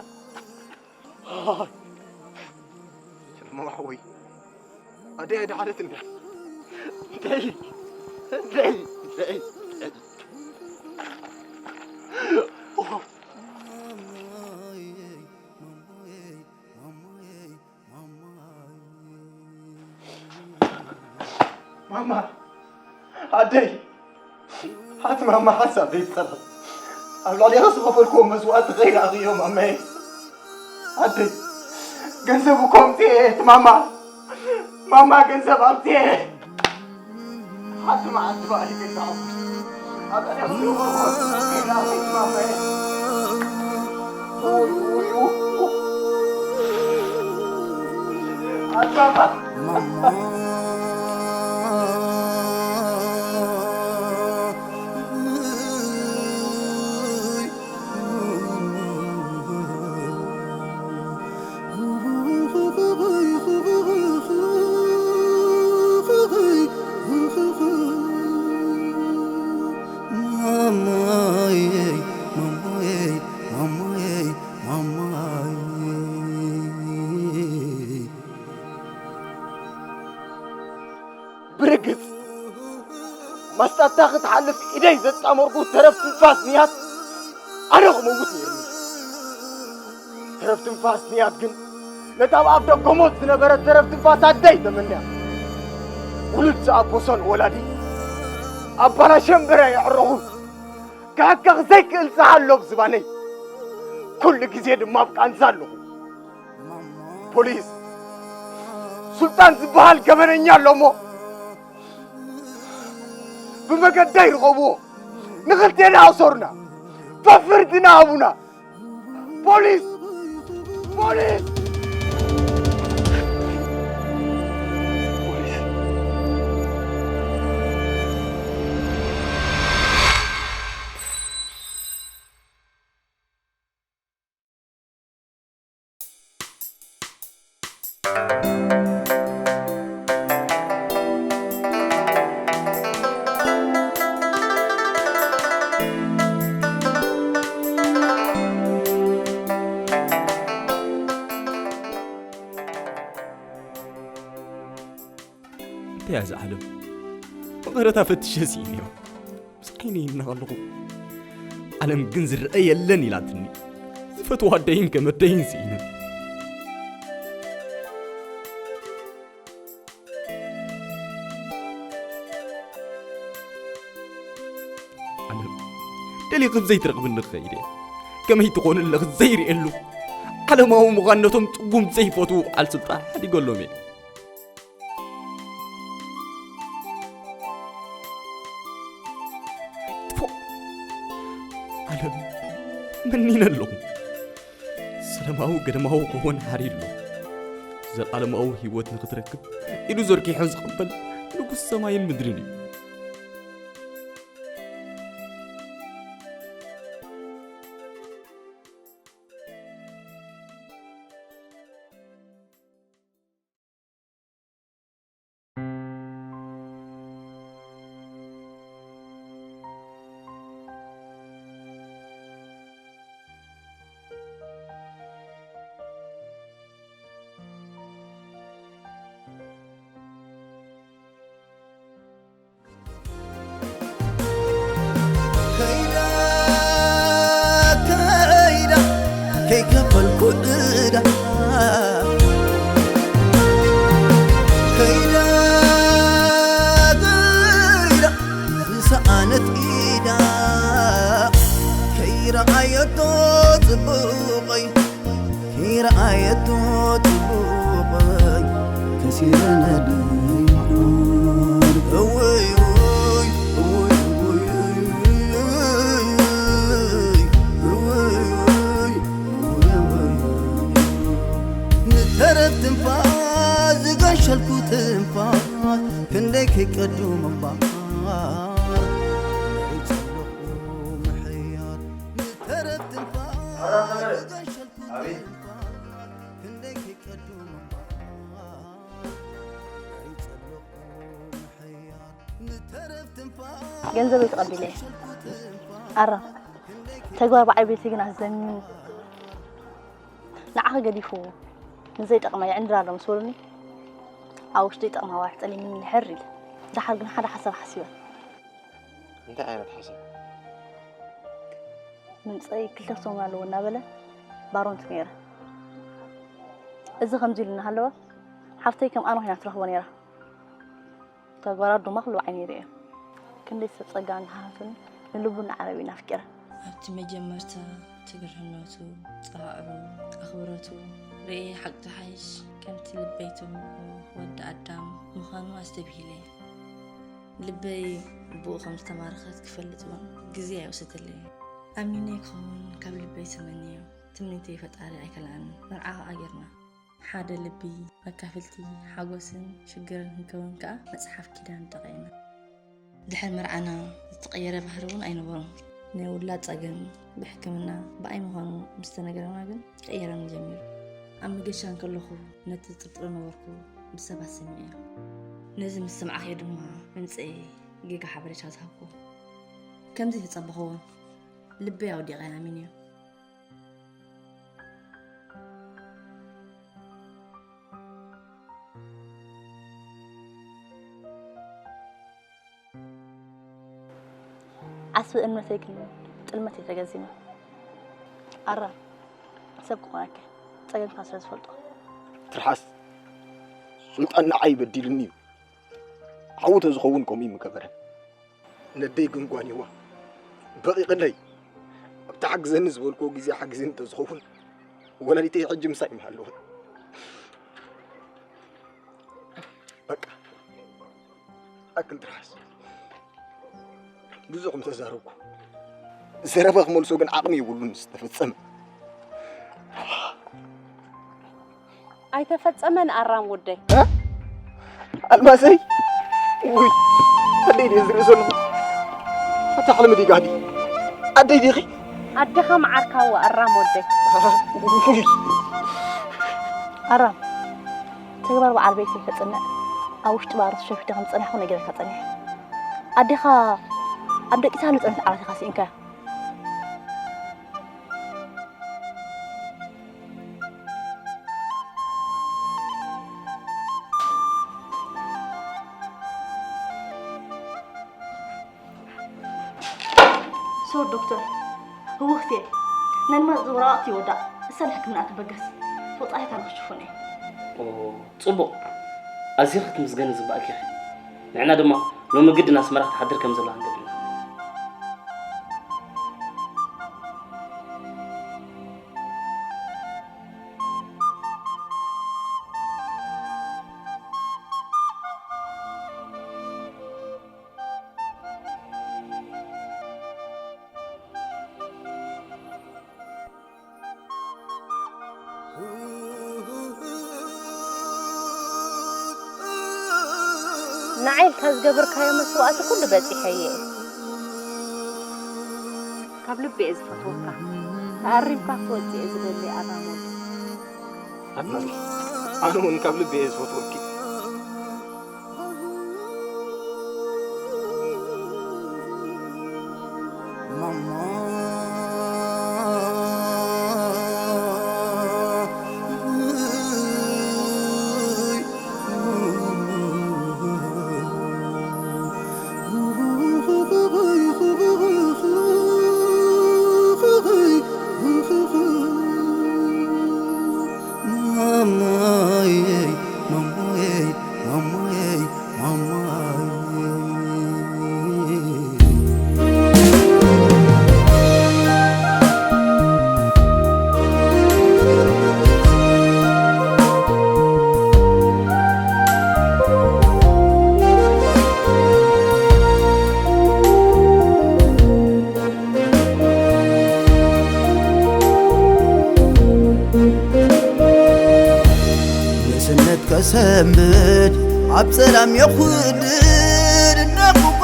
ሰለማ ሓወይ፣ ኣደይ ኣይደሓነትን እያ። ደይ፣ ደይ፣ ደይ፣ ደይ። ማማ፣ ኣደይ፣ ኣቲ ማማ ሓሳብ ዘይትጠልቕ። ኣብ ልዕሌኻ ዝኸፈልክዎ መስዋእቲ ከይረኣኽዮ ማማየ። ኣደይ፣ ገንዘብ እኮ ኣምፅኤ እቲ ማማ። ማማ ገንዘብ ኣምፅኤ። ሓንቲ መዓልቲ ባዕሊ ከይተሓጉስ። ኣብ ልዕሌኻ ዝኸፈልክዎ መስዋእቲ ከይረኣኽዮ ማማየ። ኡይ፣ ኡይ፣ ኡይ። ኣቲ ማማ። ብርግጽ፣ ማስጣታ ክትሓልፍ ኢደይ ዘጣመርኩ ተረፍ ትንፋስ ንያት ኣነ ክመውት ነይሩኒ። ተረፍ ትንፋስ ንያት ግን ነታ ኣብ ኣፍ ደገ ሞት ዝነበረት ተረፍ ትንፋስ ኣደይ ተመንያ። ውሉድ ዝኣቦሶን ወላዲ ኣብ ባላ ሸንበረ የዕረኹ። ክሕከኽ ዘይክእል ጸሓ ኣሎ ኣብ ዝባነይ። ኩሉ ግዜ ድማ ኣብ ቃንዛ ኣለኹ። ፖሊስ፣ ሱልጣን ዝበሃል ገበነኛ ኣሎ እሞ፣ ብመገዳ ይርኸብዎ። ንኽልቴና ኣሰሩና። ፈፍርድና ሃቡና። ፖሊስ! ፖሊስ! ፖሊስ! እያ እዛ ዓለም። መቐረታ ፈትሸ ስኢነዮ። ምስ ዓይነይ እናኸለኹ፣ ዓለም ግን ዝረአ የለን ኢላትኒ። ዝፈትዋ ኣደይን ከመደይን ስኢነ። ዓለም ደሊኺ ዘይትረኽብኒ ክኸይድ እየ። ከመይ ትኾኒ ኣለኺ ዘይርእየሉ? ዓለማዊ ምዃን ነቶም ጽጉም ዘይፈትዉ በዓል ስልጣን ሓዲገሎም እየ። ፎእ! ዓለም መኒነ ኣለኹ። ሰላማዊ ገደማዊ ክኾን ሓሪድ ኣለኹ። ዘላለማዊ ህይወት ንኽትረክብ ኢዱ ዘርጊሑ ዝቕበል ንጉስ ሰማይን ምድርን እዩ። ከይዳ ከይዳ ከይከፈልኩ ዕዳ ከይዳ ከይዳ ዝሰኣነት ኢዳ ከይረኣየቶ ጽቡቐይ ከይረኣየቶ ጽቡቐይ ከሲረ ነደይ መዓር እወይ እወይ እወይ እወይ እወይ እወይ እወይ እወይ ንተረፍ ትንፋስ ዝገሸልኩ ትንፋስ ክንደይ ከይቀዱ ምንባር ይጸለኹ ምሕያር ንተረፍ ትንፋስ ዝገሸልኩ ትንፋስ ክንደይ ከይቀዱ ምንባር ይጸለኹ ምሕያር ንተረፍ ትንፋስ ገንዘበይ ተቐቢለ እየ። ኣራ፣ ተግባር በዓል ቤተይ ግን ኣዘሚሙ። ንዓኺ ገዲፉ ንዘይጠቕማ ይዕንድር ኣሎ ምስ በሉኒ፣ ኣብ ውሽጠይ ጠቕማ ዋሕ ጸሊሙኒ ሕር ኢለ። ደሓር ግን ሓደ ሓሳብ ሓሲበ። እንታይ ዓይነት ሓሳብ? ምምጸይ ክልተ ሰሙን ኣለዎ እናበለ ባሮንት ነይረ። እዚ ከምዚ ኢሉ እናሃለወ፣ ሓፍተይ ከም ኣነ ኮይና ትረኽቦ ነይራ። ተግባራቱ ድማ ኩሉ ብዓይኒ ይርእዮ። ክንደይ ሰብ ጸጋ እናሃለቱን ንልቡ እናዓረቢ ናፍቂረ። ኣብቲ መጀመርታ ትግርህነቱ፣ ጸዋዕሩ፣ ኣኽብሮቱ ርእየ ሓቂ ዝሓይሽ ከምቲ ልበይ ትብልዎ ወዲ ኣዳም ምዃኑ ኣስተብሂለ። ልበይ ብኡ ከም ዝተማረኸት ክፈልጥ እውን ግዜ ኣይወሰደለይን። ኣሚነ ክኸውን ካብ ልበይ ተመንዮ። ትምኒተይ ፈጣሪ ኣይከልኣንን። መርዓ ኸኣ ጌርና። ሓደ ልቢ፣ መካፍልቲ ሓጎስን ሽግርን ክንከውን ከኣ መጽሓፍ ኪዳን ጠቒዕና። ድሕሪ መርዓና ዝተቐየረ ባህሪ እውን ኣይነበሮን። ናይ ውላድ ጸገም ብሕክምና ብኣይ ምዃኑ ምስ ተነገረና ግን ክቕየረኒ ጀሚሩ። ኣብ መገሻ እንከለኹ ነቲ ዝጥርጥሮ ነበርኩ ብሰባት ሰሚዐዮ። ነዚ ምስ ሰማዕክዮ ድማ ምምጸይ ጌጋ ሓበሬታ ዝሃብኩ። ከምዚ ዝተጸበኽዎ ልበይ ኣውዲቐ ኣሚነዮ። ዓስቢ እምነተይ ግን ጥልመት እየ ተገዚመ። ኣራም ሰብ ክኾነካ ጸገምካ ስለ ዝፈልጦ። ትርሓስ፣ ስልጣን ንዓይ በዲሉኒ እዩ። ሓዉ ተዝኸውን ከምኡ ይምገበረ። ነደይ ግን ጓንይዋ በቒቕለይ። ኣብቲ ሓግዘኒ ዝበልክዎ ግዜ ሓጊዝኒ እንተዝኸውን፣ ወላዲተይ ሕጂ ምሳይ ምሃለወን። በቃ፣ ኣክል ትርሓስ። ብዙሕ ምተዛረብኩ። ዘረባ ክመልሶ ግን ዓቕሚ የብሉን ዝተፈጸመ። ኣይተፈጸመን ኣራም ወደይ። እ? ኣልማዘይ? ውይ፣ ኣደይ ድየ ዝርኢ ዘለኹ? ኣታ ሕልሚ ድዩ ጋህዲ? ኣደይ ዲኺ? ኣደኻ መዓርካዎ ኣራም ወደይ። ውይ። ኣራም፣ ተግባር በዓል ቤተይ ከጽንዕ ኣብ ውሽጢ ባሮት ሸፊተ ከም ዝጸናሕኩ ነጊረካ ጸኒሐ። ኣዴኻ ኣብ ደቂሳ ንጽንት ዓራት ኢኻ ስኢንካያ። ዶክተር፣ ህውኽቲ እየ። ናይ ንመርፂ ወረቓቕቲ ይወዳእ። እሳ ንሕክምና ትበገስ። ወፃኢታ ንክሽፍኖ እየ። ኦ፣ ፅቡቕ። ኣዚኺ ክትምስገኒ ዝግባእኪ ኢኺ። ንዕና ድማ ሎሚ ግድን ኣስመራ ክትሓድር ከም ዘለዋ ንገብር ኢና። ንዓይ ኢልካ ዝገበርካዮ መስዋእቲ ኩሉ በጺሐዮ እየ። ካብ ልቢ እየ ዝፈትወካ። ተኣሪምካ ክትወጽእ እየ ዝደሊ ኣራም ወዲ። ኣድናቂ፣ ኣነ እውን ካብ ልቢ እየ ዝፈትወኪ። ንእስነት ከሰምድ ኣብ ጸላም የኹድድ፣ እንዳ ቁቋ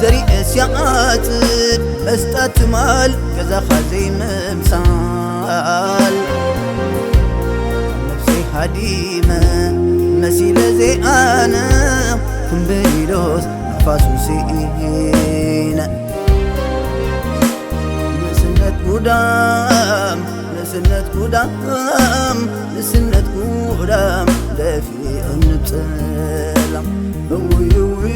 ዘሪኤስ ይዓጽድ፣ መስጣ ትማል ገዛኻ ዘይምምሳል። ነፍሰይ ሃዲመ መሲለ ዘይኣነ፣ ክንበይዶስ ንፋሱ ስኢነ። ንእስነት ጉዳም፣ ንእስነት ጉዳም፣ ንእስነት ጉዳም ደፊእን ንብጸላም። እውይ፣ እውይ፣